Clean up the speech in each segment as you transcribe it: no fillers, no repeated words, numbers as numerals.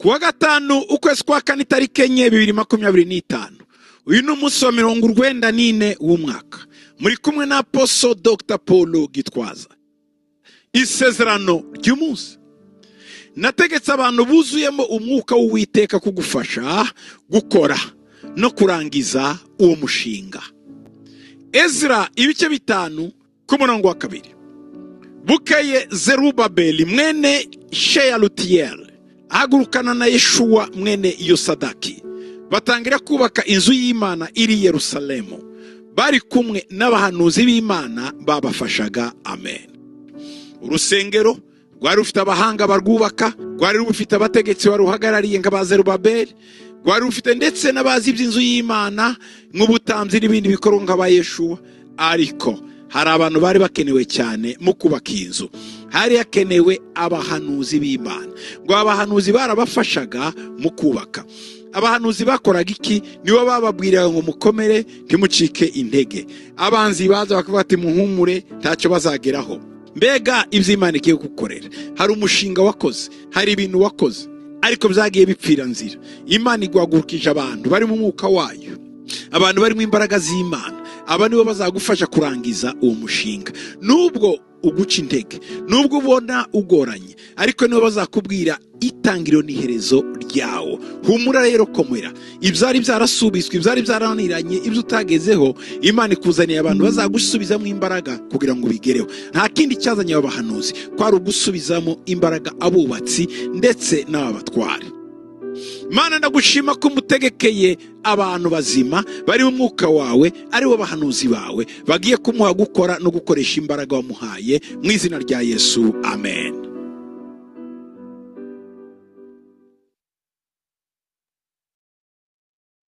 Kuwa gatanu ukwezi kwa kane itariki 4 2025. Uyu ni umunsi wa 94 w'umwaka. Muri kumwe na Apostle Dr. Paul Gitwaza. Isezerano ry'umunsi. Nategetse abantu buzuyemo umwuka w'Uwiteka kugufasha gukora no kurangiza uwo mushinga. Ezra ibice 5 ku murongo wa 2. Bukeye Zerubabeli mwene Sheyalutiyeli ahagurukana na Yeshuwa mwene Yosadaki batangira kubaka inzu y'Imana iri Yerusalemu. Bari kumwe n'abahanuzi b'Imana babafashaga. Amen. Urusengero rwari rufite abahanga barwubaka, rwari rufite abategetsi baruhagarariye nka ba Zerubabeli, rwari rufite ndetse n'abazi iby'inzu y'Imana nk'ubutambyi n'ibindi bikorwa nka ba Yeshuwa. Ariko hari abantu bari bakenewe cyane mu kubaka inzu. Hari hakenewe abahanuzi b'Imana. Ngo abahanuzi barabafashaga mu kubaka. Abahanuzi bakoraga iki? Nibo bababwiraga ngo mukomere ntimucike intege. Abanzi baza bakavuga ati muhumure ntacyo bazageraho. Mbega iby'Imana igiye gukorera. Hari umushinga wakoze, hari ibintu wakoze, ariko byagiye bipfira nzira. Imana igwagurukije abantu bari mu mwuka wayo, abantu bari mu imbaraga z'Imana. Aba nibo bazagufasha kurangiza uwo mushinga. Nubwo uguca intege, nubwo ubona ugoranye, ariko nibo bazakubwira itangiriro n'iherezo ryawo. Humura rero, komera. Ibyari byarasubitswe, ibyari byaraniranye, ibyo utagezeho, Imana ikuzaniye abantu bazagusubizamo imbaraga kugira ngo ubigereho. Nta kindi cyazanye abahanuzi, kwari ugusubizamo imbaraga abubatsi ndetse n'ababatware. Mana, ndagushima ko umutegekeye abantu bazima bari mu mwuka wawe, ari bo bahanuzi bawe, bagiye kumuha gukora no gukoresha imbaraga wamuhaye, mu izina rya Yesu, amen.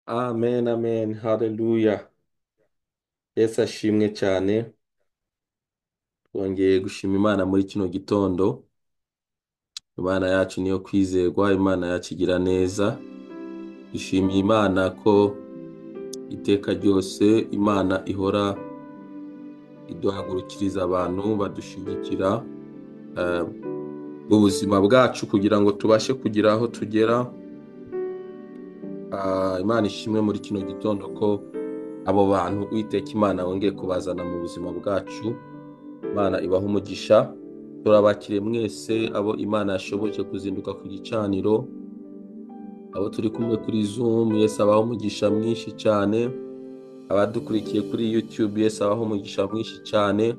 Amen, amen, haleluya. Yesu ashimwe cyane. Twongeye gushima Imana muri kino gitondo. Imana yacu niyo kwizerwa, Imana yacu igira neza. Dushimiye Imana ko iteka ryose Imana ihora iduhagurukiriza abantu badushigikira mu buzima bwacu kugira ngo tubashe kugira aho tugera. Imana ishimwe muri kino gitondo ko abo bantu Uwiteka Imana wongeye kubazana mu buzima bwacu. Imana ibaha umugisha. Turabakiriye mwese abo Imana yashoboje kuzinduka ku gicaniro, abo turi kumwe kuri Zoom, Yesu abaha umugisha mwinshi cyane. Abadukurikiye kuri YouTube, Yesu abaha umugisha mwinshi cyane.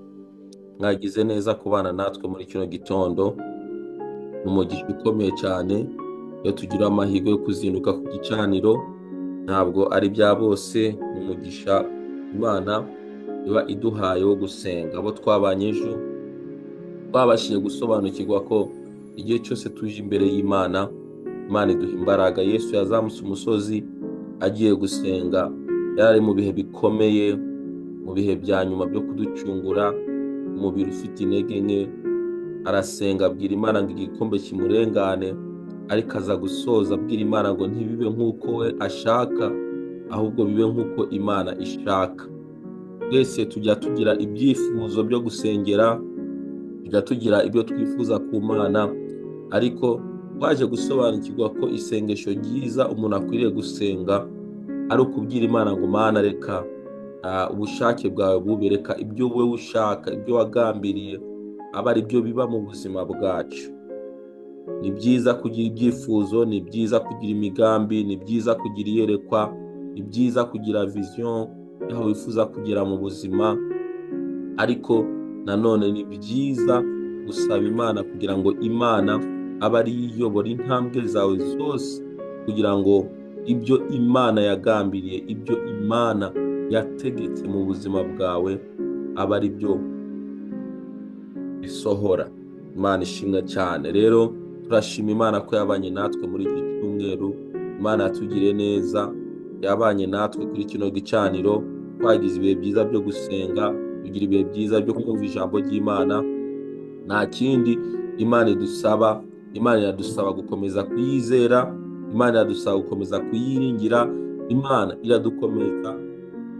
Mwagize neza kubana natwe muri kino gitondo, ni umugisha ukomeye cyane. Iyo tugira amahirwe yo kuzinduka ku gicaniro, ntabwo ari bya bose, ni umugisha Imana iba iduhaye wo gusenga. Abo twabanye ejo twabashije gusobanukirwa ko igihe cyose tuje imbere y'Imana, Imana iduha imbaraga. Yesu yazamutse umusozi agiye gusenga, yari ari mu bihe bikomeye, mu bihe bya nyuma byo kuducungura, umubiri ufite intege nke, arasenga abwira Imana ngo igikombe kimurengane, ariko aza gusoza abwira Imana ngo ntibibe nk'uko we ashaka, ahubwo bibe nk'uko Imana ishaka. Twese tujya tugira ibyifuzo byo gusengera, tujya tugira ibyo twifuza ku Mana, ariko waje gusobanukirwa ko isengesho ryiza umuntu akwiriye gusenga ari ukubwira Imana ngo Mana reka ubushake bwawe bube, reka ibyo wowe ushaka, ibyo wagambiriye abe ari byo biba mu buzima bwacu. Ni byiza kugira ibyifuzo, ni byiza kugira imigambi, ni byiza kugira iyerekwa, ni byiza kugira vision y'aho wifuza kugera mu buzima, ariko nanone ni byiza gusaba Imana kugira ngo Imana abe ari yo iyobora intambwe zawe zose, kugira ngo ibyo Imana yagambiriye, ibyo Imana yategetse mu buzima bwawe abe ari byo bisohora. Imana ishimwe cyane. Rero turashima Imana ko yabanye natwe muri iki cyumweru. Imana yatugiriye neza, yabanye natwe kuri kino gicaniro. Twagize ibihe byiza byo gusenga, tugira ibihe byiza byo kumva ijambo ry'Imana. Nta kindi Imana idusaba, Imana iradusaba gukomeza kuyizera, Imana iradusaba gukomeza kuyiringira, Imana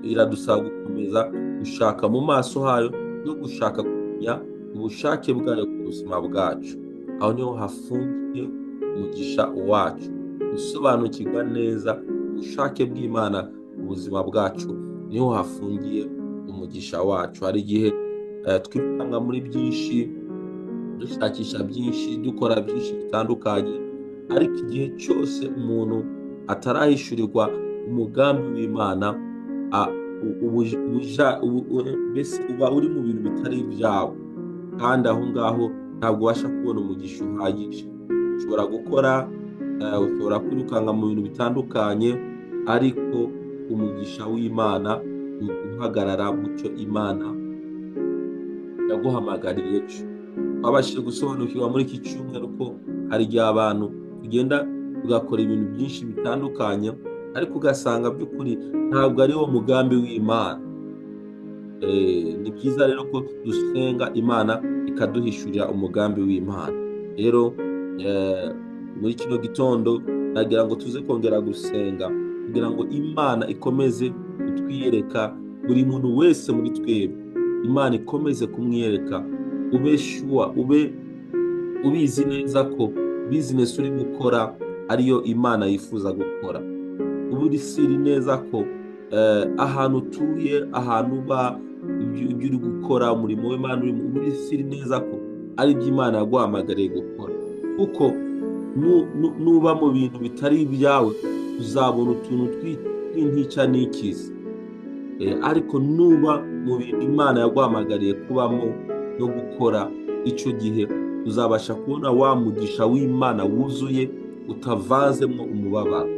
iradusaba gukomeza gushaka mu maso hayo no gushaka kumenya ubushake bwayo ku buzima bwacu. Aho niho hafungiye umugisha wacu. Gusobanukirwa neza ubushake bw'Imana mu buzima bwacu niho hafungiye umugisha wacu. Hari igihe twirukanga muri byinshi, dushakisha byinshi, dukora byinshi bitandukanye, ariko igihe cyose umuntu atarahishurirwa umugambi w'Imana, mbese uba uri mu bintu bitari ibyawe, kandi aho ngaho ntabwo ubasha kubona umugisha uhagije. Ushobora gukora, ushobora kwirukanka mu bintu bitandukanye, ariko umugisha w'Imana ni uguhagarara mu cyo Imana yaguhamagariye cyo. Twabashije gusobanukirwa muri iki cyumweru ko hari igihe abantu tugenda tugakora ibintu byinshi bitandukanye, ariko ugasanga by'ukuri ntabwo ari wo mugambi w'Imana. Ni byiza rero ko dusenga Imana ikaduhishurira umugambi w'Imana. Rero muri kino gitondo nagira ngo tuze kongera gusenga kugira ngo Imana ikomeze kutwiyereka buri muntu wese muri twebwe. Imana ikomeze kumwiyereka, ube sure, ube ubizi neza ko business uri gukora ariyo Imana yifuza gukora. Ube uri sure neza ko ahantu utuye, ahantu uba, ibyo uri gukora, umurimo w'Imana urimo, ube uri sure neza ko ari ibyo Imana yaguhamagariye gukora. Kuko nuba mu bintu bitari ibyawe uzabona utuntu tw'intica n'ikizi. Ariko nuba mu bintu Imana yaguhamagariye kubamo no gukora, icyo gihe uzabasha kubona wa mugisha w'Imana wuzuye utavanzemo umubabaro.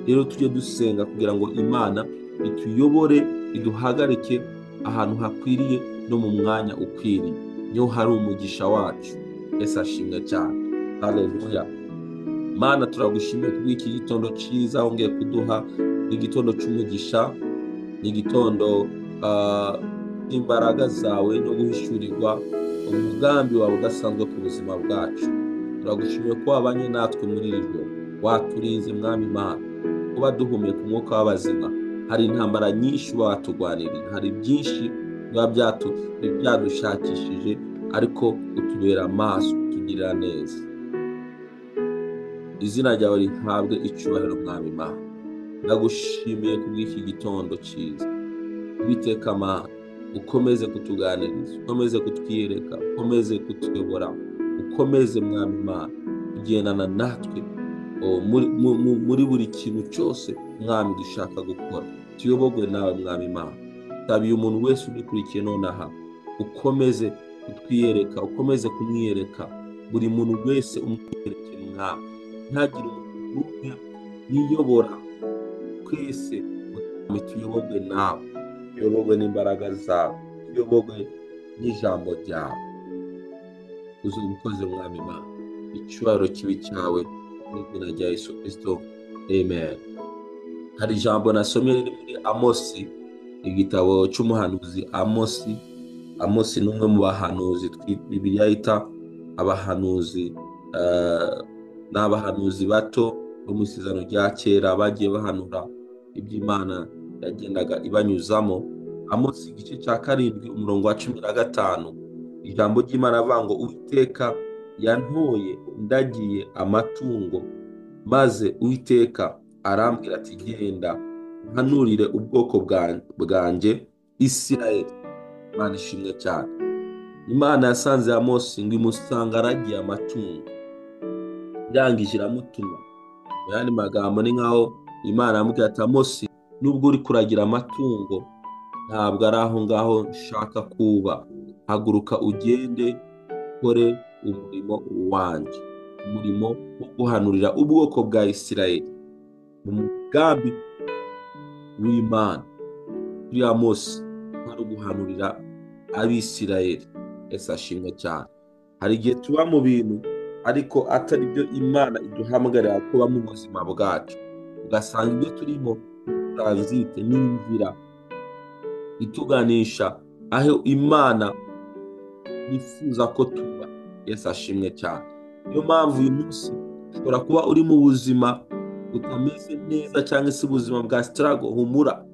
Rero tujye dusenga kugira ngo Imana ituyobore, iduhagarike ahantu hakwiriye no mu mwanya ukwiriye, niho hari umugisha wacu. Yesu ashimwe cyane. Haleluya. Mana, turagushimiye kubw'iki gitondo cyiza wongeye kuduha, igitondo cy'umugisha, ni igitondo cy'imbaraga zawe no guhishurirwa umugambi wawe udasanzwe ku buzima bwacu. Turagushimiye ko wabanye natwe muri iri joro, waturinze Mwami Imana, kuba duhumeka umwuka w'abazima. Hari intambara nyinshi uba watugwaniriye, hari byinshi biba byadushakishije, ariko utubera amaso, utugirira neza. Izina ryawe rihabwe icyubahiro Mwami Imana. Ndagushimiye kubw'iki gitondo cyiza. Uwiteka Mana, ukomeze kutuganiriza, ukomeze kutwiyereka, ukomeze kutuyobora, ukomeze Mwami Imana kugendana natwe muri buri kintu cyose Mwami dushaka gukora. Tuyoborwe nawe Mwami Imana. Sabiye umuntu wese udukurikiye nonaha, ukomeze kutwiyereka, ukomeze kumwiyereka, buri muntu wese umwiyereke Mwami. Ntagire umuntu umwe yiyobora, twese Mwami tuyoborwe nawe, tuyoborwe n'imbaraga zawe, tuyoborwe n'ijambo ryawe. Uzubukoze Mwami Imana, icyubahiro kibi cyawe mu izina rya Yesu Kristo, amen. Hari ijambo nasomye riri muri Amosi, igitabo cy'umuhanuzi Amosi. Amosi ni umwe mu bahanuzi Bibiliya yita abahanuzi, ni abahanuzi bato bo mu isezerano rya kera bagiye bahanura iby'Imana yagendaga ibanyuzamo. Amosi igice cya 7 umurongo wa 15, ijambo ry'Imana avuga ngo Uwiteka yantoye ndagiye amatungo, maze Uwiteka arambwira ati genda mpanurire ubwoko bwanjye Isirayeli. Imana ishimwe cyane. Imana yasanze Amosi ngo imusanga aragiye amatungo, irangije iramutuma. Mu yandi magambo ni nkaho Imana yamubwiye ati Amosi, nubwo uri kuragira amatungo ntabwo ari aho ngaho nshaka kuba, haguruka ugende ukore umurimo wanjye, umurimo wo guhanurira ubwoko bwa Isirayeli mu mugambi w'Imana. Kuri Amosi ari guhanurira Abisirayeli. Yesu ashimwe cyane. Hari igihe tuba mu bintu ariko atari byo Imana iduhamagarira kuba mu buzima bwacu, ugasanga ibyo turimo transit n'inzira ituganisha aho Imana yifuza ko tuba. Yesu ashimwe cyane. Niyo mpamvu uyu munsi ushobora kuba uri mu buzima butameze neza cyangwa se ubuzima bwa struggle, humura,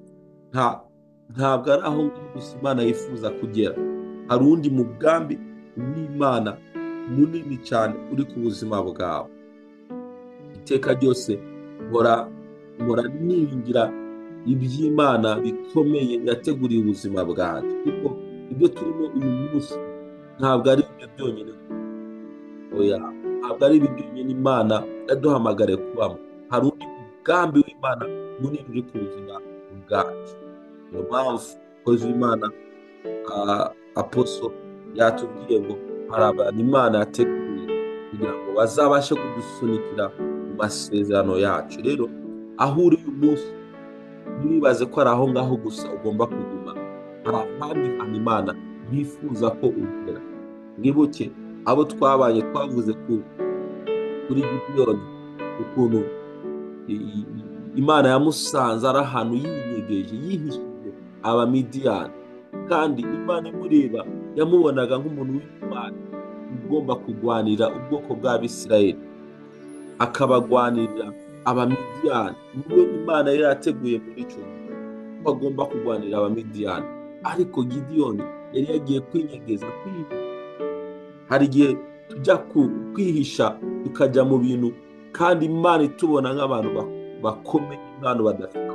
ntabwo ari aho gusa Imana yifuza kugera. Hari undi mugambi w'Imana munini cyane uri ku buzima bwawe. Iteka ryose mpora niringira iby'Imana bikomeye yateguriye ubuzima bwanjye, kuko ibyo turimo uyu munsi ntabwo ari ibyo byonyine. Oya, ntabwo ari ibi byonyine Imana yaduhamagariye kubamo. Hari undi mugambi w'Imana munini uri ku buzima bwacu. Niyo mpamvu umukozi w'Imana Aposo yatubwiye ngo hari abantu Imana yateguye kugira ngo bazabashe kudusunikira mu masezerano yacu. Rero aho uri uyu munsi, ntiwibaze ko ari aho ngaho gusa ugomba kuguma. Hari ahandi hantu Imana yifuza ko ugera. Mwibuke abo twabanye, twavuze kuri Gidiyoni, ukuntu Imana yamusanze ari ahantu yinyegeje, yihishije Abamidiyani, kandi Imana imureba yamubonaga nk'umuntu w'Imana ugomba kurwanira ubwoko bw'Abisirayeli, akabagwanirira Abamidiyani. Niwe Imana yari yateguye muri icyo gihe ko agomba kurwanira Abamidiyani, ariko Gidiyoni yari yagiye kwinyegeza, kwihisha. Hari igihe tujya kwihisha tukajya mu bintu kandi Imana itubona nk'abantu bakomeye, nk'abantu badafite.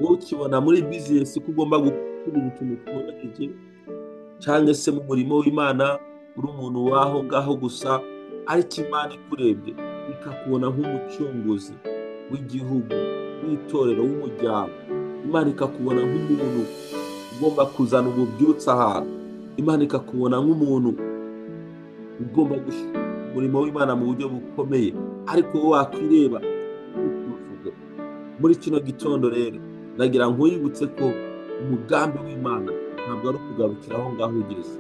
Wowe ukibona muri bizinesi ko ugomba gukora utuntu tworoheje, cyangwa se mu murimo w'Imana uri umuntu w'aho ngaho gusa, ariko Imana ikurebye ikakubona nk'umucunguzi w'igihugu, w'itorero, w'umuryango. Imana ikakubona nk'umuntu ugomba kuzana ububyutse ahantu. Imana ikakubona nk'umuntu ugomba gushyira umurimo w'Imana mu buryo bukomeye, ariko wowe wakwireba ntukuvuge. Muri kino gitondo rero nagira nkwibutse ko umugambi w'Imana ntabwo ari ukugarukira aho ngaho ugeze.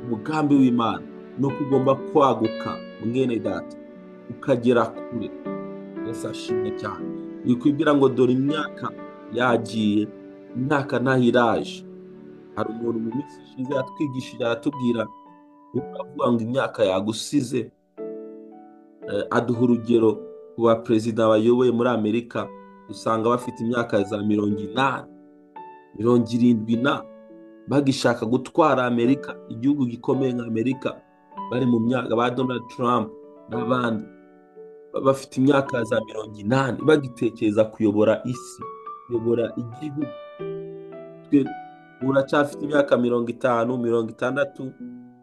Umugambi w'Imana ni uko ugomba kwaguka, mwene data, ukagera kure. Yesu ashimwe cyane. Wikwibwira ngo dore imyaka yagiye, imyaka ntaho iraje. Hari umuntu mu minsi ishize yatwigishije aratubwira, avuga ngo imyaka yagusize. Aduha urugero ku ba perezida bayoboye muri Amerika, usanga bafite imyaka za 80, 70 bagishaka gutwara Amerika, igihugu gikomeye nka Amerika. Bari mu myaka ba Donald Trump n'abandi bafite imyaka za 80 bagitekereza kuyobora isi, kuyobora igihugu. Twe uracyafite imyaka 50, 60,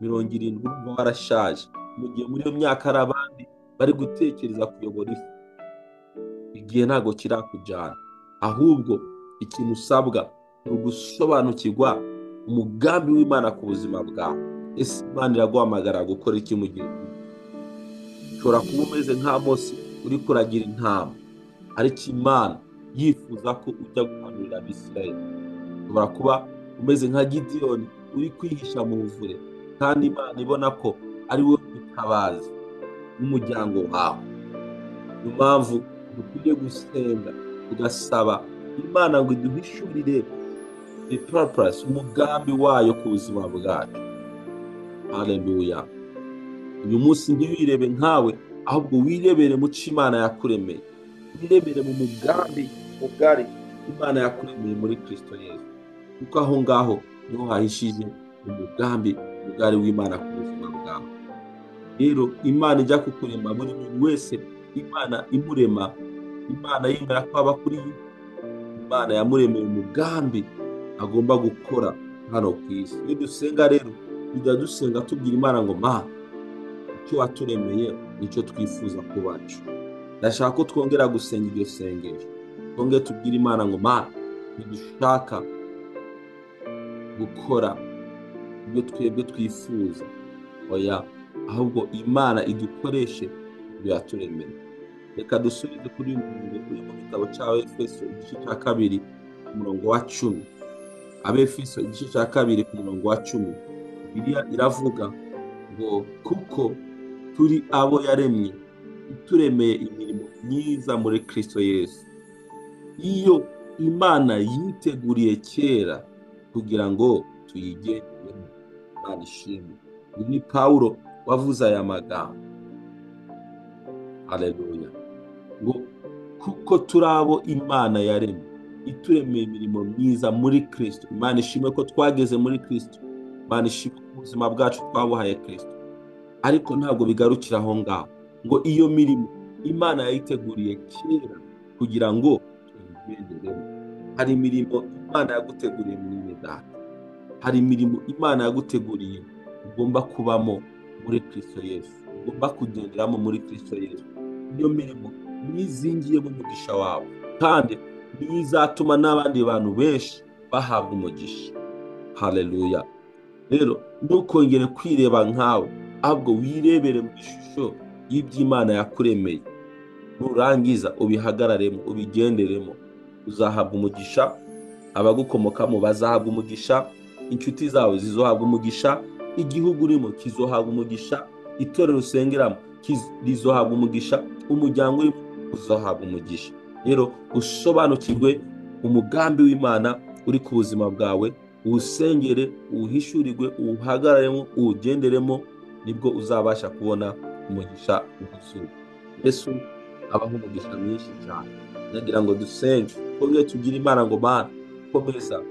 70, urumva warashaje, mu gihe muri iyo myaka hari abandi bari gutekereza kuyobora isi. Igihe ntabwo kirakujyana, ahubwo ikintu usabwa ni ugusobanukirwa umugambi w'Imana ku buzima bwawe. Ese Imana iraguhamagara gukora iki mu gihe? Ushobora kuba umeze nka Mose uri kuragira intama, ariko Imana yifuza ko ujya guhanurira Abisirayeli. Ushobora kuba umeze nka Gidiyoni uri kwihisha mu muvure, kandi Imana ibona ko ari wowe mutabazi w'umuryango wawe. Niyo mpamvu dukwiriye gusenga tugasaba Imana ngo iduhishurire the purpose, umugambi wayo ku buzima bwacu. Haleluya. Uyu munsi ntiwirebe nkawe, ahubwo wirebere mu cyo Imana yakuremeye, wirebere mu mugambi mugari Imana yakuremeye muri Kristo Yesu, kuko aho ngaho niho hahishije umugambi mugari w'Imana ku buzima bwawe. Rero Imana ijya kukurema, buri muntu wese Imana imurema, Imana yemera ko aba kuri yo, Imana yamuremeye umugambi agomba gukora hano ku isi. Iyo dusenga rero tujya dusenga tubwira Imana ngo ma, icyo waturemeye nicyo twifuza kubacu. Ndashaka ko twongera gusenga iryo sengesho, twongere tubwire Imana ngo ma, ntidushaka gukora ibyo twebwe twifuza, oya, ahubwo Imana idukoreshe ibyo yaturemeye. Reka dusubize kuri uyu murongo uri mu gitabo cy'Abefeso igice cya 2 ku murongo wa 10. Abefeso igice cya 2 ku murongo wa 10, Bibiliya iravuga ngo kuko turi abo yaremye, ituremeye imirimo myiza muri Kristo Yesu, iyo Imana yiteguriye kera kugira ngo tuyigenderemo. Imana ishimwe. Uyu ni Pawulo wavuze aya magambo. Haleluya. Ngo kuko turi abo Imana yaremye, ituremeye imirimo myiza muri Kristo. Imana ishimwe ko twageze muri Kristo. Imana ishimwe ko ubuzima bwacu twabuhaye Kristo. Ariko ntabwo bigarukira aho ngaho, ngo iyo mirimo Imana yayiteguriye kera kugira ngo tuyigenderemo. Hari imirimo Imana yaguteguriye mwene data, hari imirimo Imana yaguteguriye ugomba kubamo muri Kristo Yesu, ugomba kugenderamo muri Kristo Yesu. Iyo mirimo nizingiyemo umugisha wawe, kandi niyo izatuma n'abandi bantu benshi bahabwa umugisha. Haleluya. Rero ntukongere kwireba nkawe, ahubwo wirebere mu ishusho y'iby'Imana yakuremeye. Nurangiza ubihagararemo, ubigenderemo, uzahabwa umugisha, abagukomokamo bazahabwa umugisha, inshuti zawe zizohabwa umugisha, igihugu urimo kizohabwa umugisha, itorero usengeramo rizohabwa umugisha, umuryango urimo uzahabwa umugisha. Rero usobanukirwe umugambi w'Imana uri ku buzima bwawe, uwusengere, uwuhishurirwe, uwuhagararemo, uwugenderemo, nibwo uzabasha kubona umugisha wuzuye. Yesu abaho umugisha mwinshi cyane. Nagira ngo dusenge, twongere tugire Imana ngo Mana, komeza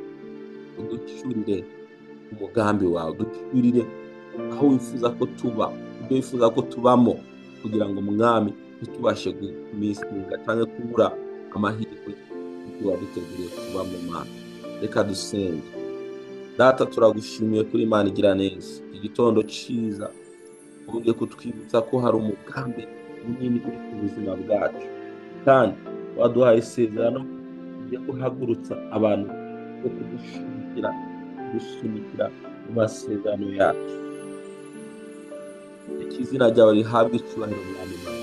uduhishurire umugambi wawe, uduhishurire aho wifuza ko tuba, ibyo wifuza ko tubamo, kugira ngo Mwami ntitubashe kumisinga cyangwa kubura amahirwe y'ibyo waduteguriye kuba mu Mana. Reka dusenge. Data, turagushimiye kuri Imana igira neza. Igitondo cyiza wongeye kutwibutsa ko hari umugambi munini uri ku buzima bwacu, kandi waduhaye isezerano ryo guhagurutsa abantu yo kudushyigikira, kudusunikira mu masezerano yacu. Reka izina ryawe rihabwe icyubahiro, Mwami Imana.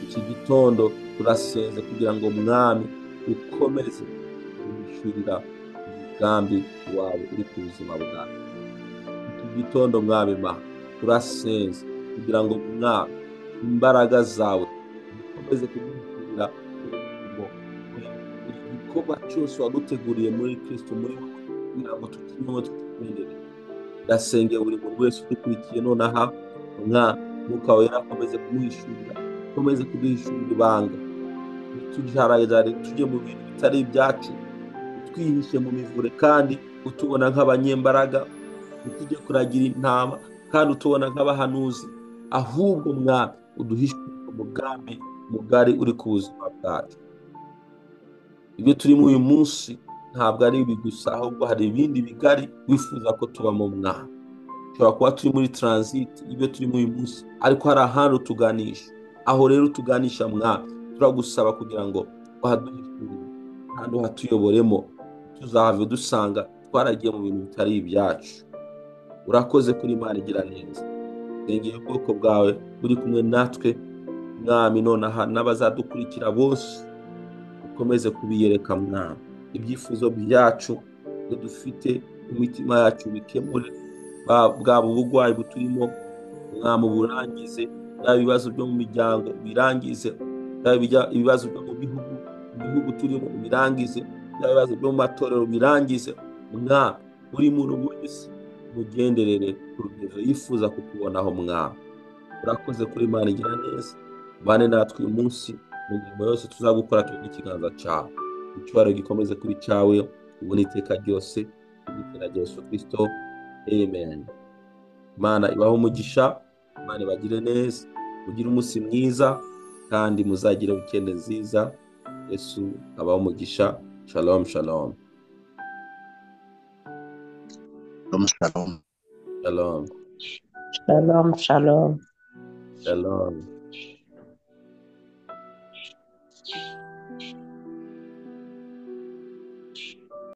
Iki gitondo turasenze kugira ngo Mwami ukomeze kuduhishurira umugambi wawe uri ku buzima bwacu. Iki gitondo Mwami Imana turasenze kugira ngo Mwami imbaraga zawe zikomeze kuduhishurira buri gikorwa cyose waduteguriye muri Kristo, muri wowe, kugira ngo tukibemo tukigendere. Ndasengeye buri muntu wese udukurikiye nonaha, Mwami Mwuka Wera akomeze kumuhishurira, akomeze kuduhishurira ibanga, ntitujarajare tujye mu bintu bitari ibyacu, twihishe mu mivure kandi utubona nk'abanyembaraga, ntitujye kuragira intama kandi utubona nk'abahanuzi, ahubwo Mwami uduhishurire umugambi mugari uri ku buzima bwacu. Ibyo turimo uyu munsi ntabwo ari ibi gusa, ahubwo hari ibindi bigari wifuza ko tubamo Mwami. Dushobora kuba turi muri transit ibyo turimo uyu munsi, ariko hari ahandi utuganisha. Aho rero utuganisha Mwami, turagusaba kugira ngo uhaduhishurire kandi uhatuyoboremo, tuzahave dusanga twaragiye mu bintu bitari ibyacu. Urakoze kuri Imana igira neza. Sengera ubwoko bwawe buri kumwe natwe Mwami nonaha n'abazadukurikira bose, ukomeze kubiyereka Mwami. Ibyifuzo byacu ibyo dufite mu mitima yacu bikemure, bwaba uburwayi buturimo Mwami uburangize, byaba ibibazo byo mu miryango birangize, byaba ibibazo byo mu bihugu turimo birangize, byaba ibibazo byo mu matorero birangize. Mwami buri muntu wese mugenderere ku rugero yifuza kukubonaho Mwami. Urakoze kuri Imana igira neza. Bane natwe uyu munsi mu mirimo yose tuzagukora turi n'ikiganza cyawe. Icyubahiro gikomeze kuri cyawe ubu n'iteka ryose, mu izina rya Yesu Kristo, amen. Imana ibahe umugisha, Imana ibagire neza, mugire umunsi mwiza kandi muzagire weekend nziza. Yesu abahe umugisha. Shalom, shalom. Shalom. Shalom. Shalom, shalom. Shalom.